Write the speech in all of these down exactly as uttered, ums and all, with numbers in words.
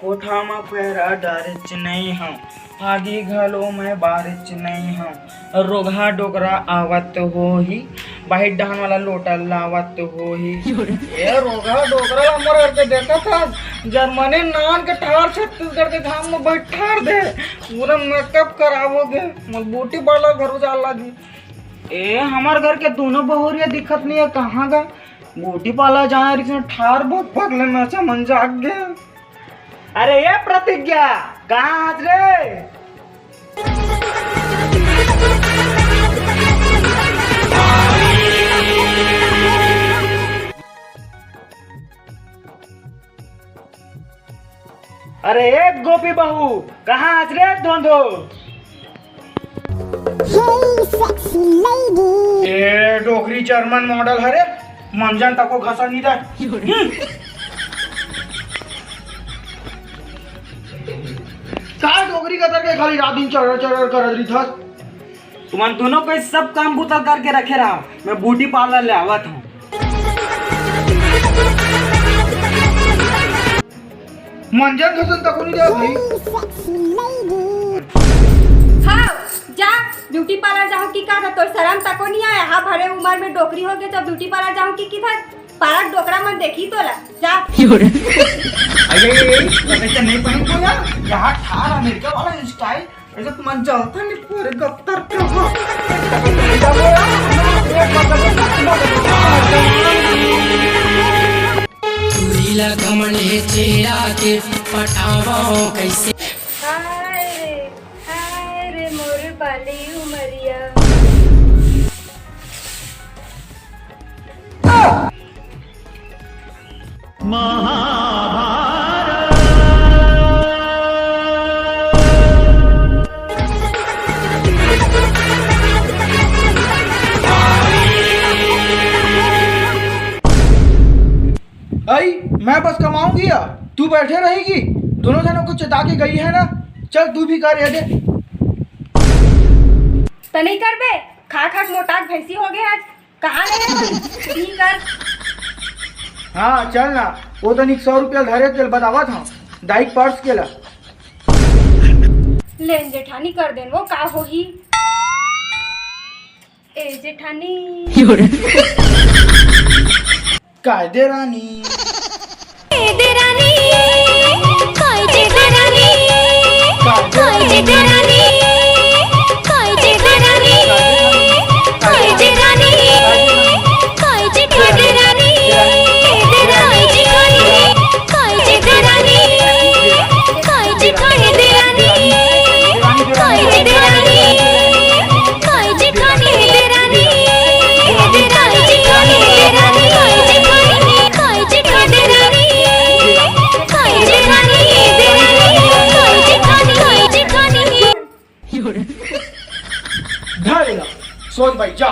कोठा म पैरा डारेच नइ हंव, आगी घलो मैं बारेच नइ हंव। रोगहा डोकरा आवत होही, बाहिर डहन वाला लोटा लावत होही। ए रोगहा डोकरा ला हमर घर के देखत हस, जर्मनी नान के ठार छत्तीसगढ़ के घाम म बइठार दे, पूरा मेकअप करावोगे, मोर ब्यूटी पार्लर घलो जाय लागही। ए हमर घर के दूनों बहुरिया दिखत नइ हे, कहाँ गा? ब्यूटी पार्लर जाय रिहिस, ठार भक भक ले नचा मन जाग गे। अरे ये प्रतिज्ञा, कहाँ हस रे? अरे एक गोपी बहू, कहाँ हस रे धोंधो? Hey, sexy lady। ए डोकरी जर्मन मॉडल हरे, मंजन तको घसा नइ दे। हम्म। का डोकरी कतर के खाली रात दिन चरर चरर करत रहिथस? तुमन दूनों कोई सब काम बूता करके रखे रहा, मैं ब्यूटी पार्लर ले आवत हंव। मंजन घसन तको नइ दे भाई। Hey, sexy lady। हाँ, जा ब्यूटी पार्लर जाहूं कि का, तोर शरम तको नइ आय? हाँ, भरे उमर में डोकरी होगे त ब्यूटी पार्लर जाहूं कि किधर? पारा डोकरा मन देखही तोला, जा। अरे, अरे, अरे, तो कैसे नहीं पहन को यार? यहाँ ठार अमेरिका वाला स्टाइल, ऐसे तुम जानता नहीं पूरे दफ्तर का। चूड़ी ला घमंड हे चेहरा के, पटावो कैसे? हाय रे, हाय रे मोर बाली उमरिया। आई, मैं बस कमाऊंगी या तू बैठे रहेगी? दोनों जनों को चिता के गई है ना। चल तू भी कर ये दे। त नहीं करबे, खा खा के मोटाक भैंसी हो गए आज। कहाँ ले है? ठीक कर। हाँ चल ना, वो तो निक सौ रुपया धरे तेल बतावत हूँ, दाई पर्स के ला। लेन जेठानी कर देन, वो का होही? ए जेठानी। कायदे रानी। कायदे रानी, कायदे रानी, कायदे रानी, कायदे रानी, कायदे रानी, कायदे रानी, कायदे रानी, कायदे रानी, कायदे रानी। धर ला, सोच भाई, जा,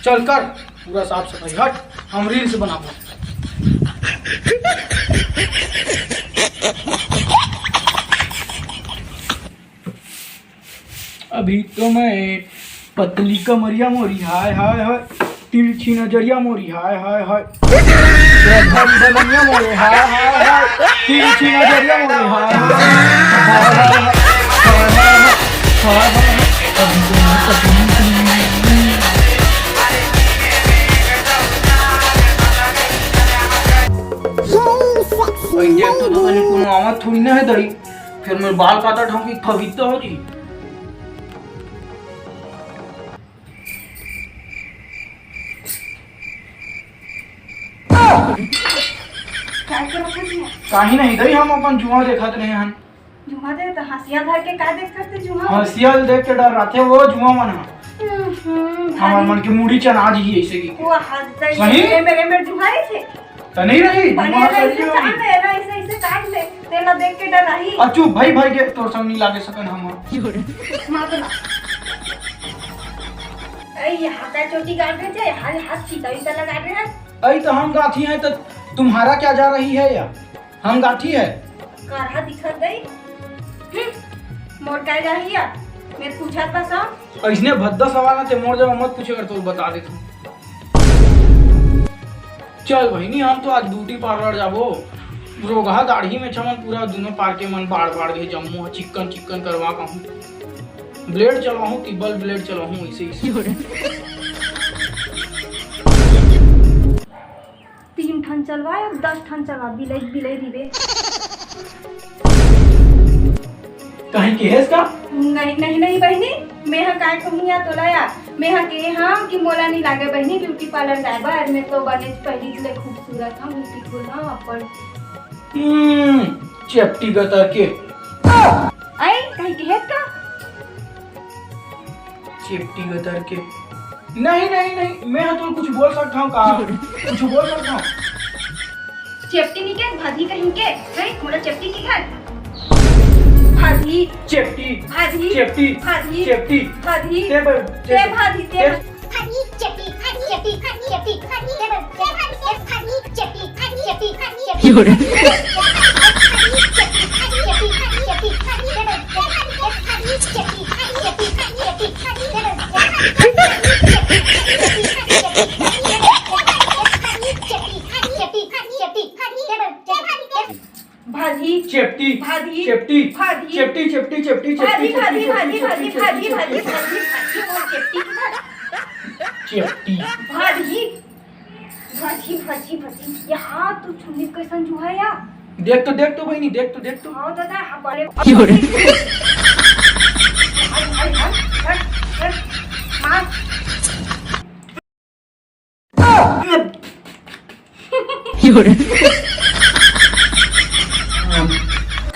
चल कर पूरा साफ सफाई, हट, हम रील्स बनाबो। अभी तो मैं पतली कमरिया मोरी, हाय, हाय, हाय। तिरछी नजरिया मोरी, हाय, हाय, हाय। रजनी बदनिया मोरे, हाय, हाय, हाय। तिरछी नजरिया मोरी, हाय, हाय, हाय। अरे, ये तो पता नहीं कौन आवाज थोड़ी ना है दरी। फिर मैं बाल काटा ठाऊं कि फगीता हो जी। काय करत हस? काही नहीं दई, हम अपन जुआ देखत रहे हन। जुआ दे तो हंसिया धर के का देख करते जुआ? हंसिया देख के डर रहते वो जुआ मन ह। हम्म, हमार भारी। मन के मुड़ी चना जी ऐसे की। वो हाथ दे सही? मेरे, मेरे जुआ है थे। त नहीं रही, बढ़िया दिमाग रही सही से होगी। काट ले ना, ऐसे, ऐसे काट ले, तेला देख के डर रही। आ चुप भाई, भाई के तोर संग नहीं लागे सकन हम। मार दे ना। ए, ये हाथ है चोटी काट दे, जे हाथ, हाथ सीधा ही लगा दे है। अरे तो हम गाथी हैं तो तुम्हारा क्या जा रही है या? हम गाथी है। करहा दिखत दई। हम्म, मोर काय जा रही है? मैं पूछत बस हूँ। ऐसने भद्दा सवाल ना ते मोर जब मत पूछे कर तो बता दे तू। चल बहिनी, हम तो आज ब्यूटी पार्लर जाबो। रोगहा दाढ़ी में चमन पूरा दुनों पार के मन बाढ़ बाढ़ गे, जम्मो ह चिक्कन चिक्कन करवा कहूँ। ब्लेड चलाहूँ, तिब्बल ब्लेड चलाहूँ, इसे, इसे। तीन ठन चलवा या दस ठन चलवा, बिलई बिलई रिबे। कहीं के हेस का? नहीं, नहीं, नहीं बहिनी, मैं हा काय कहूँ या तोला या, मैं हा के हम कि मोला नहीं लागे बहिनी ब्यूटी पार्लर जाए बर, मैं तो बने पहली ले खूबसूरत हूँ, ब्यूटीफुल हूँ अपन। हम्म, चेपटी गतर के। आई, कहीं के हेस का? चेपटी गतर के। नहीं, नहीं, नहीं, मैं तो कुछ बोल सकता हूँ का? कुछ बोल सकता हूँ? चेपटी नहीं के, भाजी कहीं के, नहीं, मोला चेपटी की घर। भाजी। चेपटी। भाजी। चेपटी। भाजी। चेपटी। भाजी। ते ब-, ते ते भाजी, ते ते भाजी। भाजी, चेपटी, भाजी, चेपटी, भाजी, चेपटी, भाजी, ते ब-, ते भाजी, ते भाजी, चेपटी, भाजी, चेपटी, भाजी, चेपटी। भाजी। चेपटी। भाजी। चेपटी। भाजी। चेपटी, चेपटी, चेपटी, चेपटी, भाजी, चेपटी, भाजी, चेपटी, भाजी, चेपटी, भाजी, चेपटी, भाजी, चेपटी। भाजी, भाजी, भाजी, भाजी। चेपटी। भाजी। भाजी, भाजी, भाजी। यार, तू चुन्नी कैसन जुहा है यार? देख तो, देख तो बहिनी, देख तो, देख तो। हाँ दादा, हाँ, बड़े। क्यों रे? हट, हट, हट, हट, हट। मार।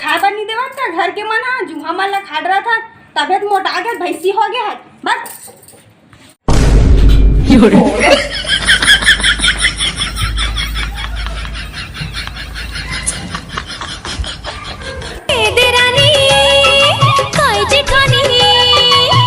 खाए बर नहीं देवत का घर के मन हा, जुहा मन ला खाट रहा था, तबे तो मोटा गया, भैंसी हो गया है। बस।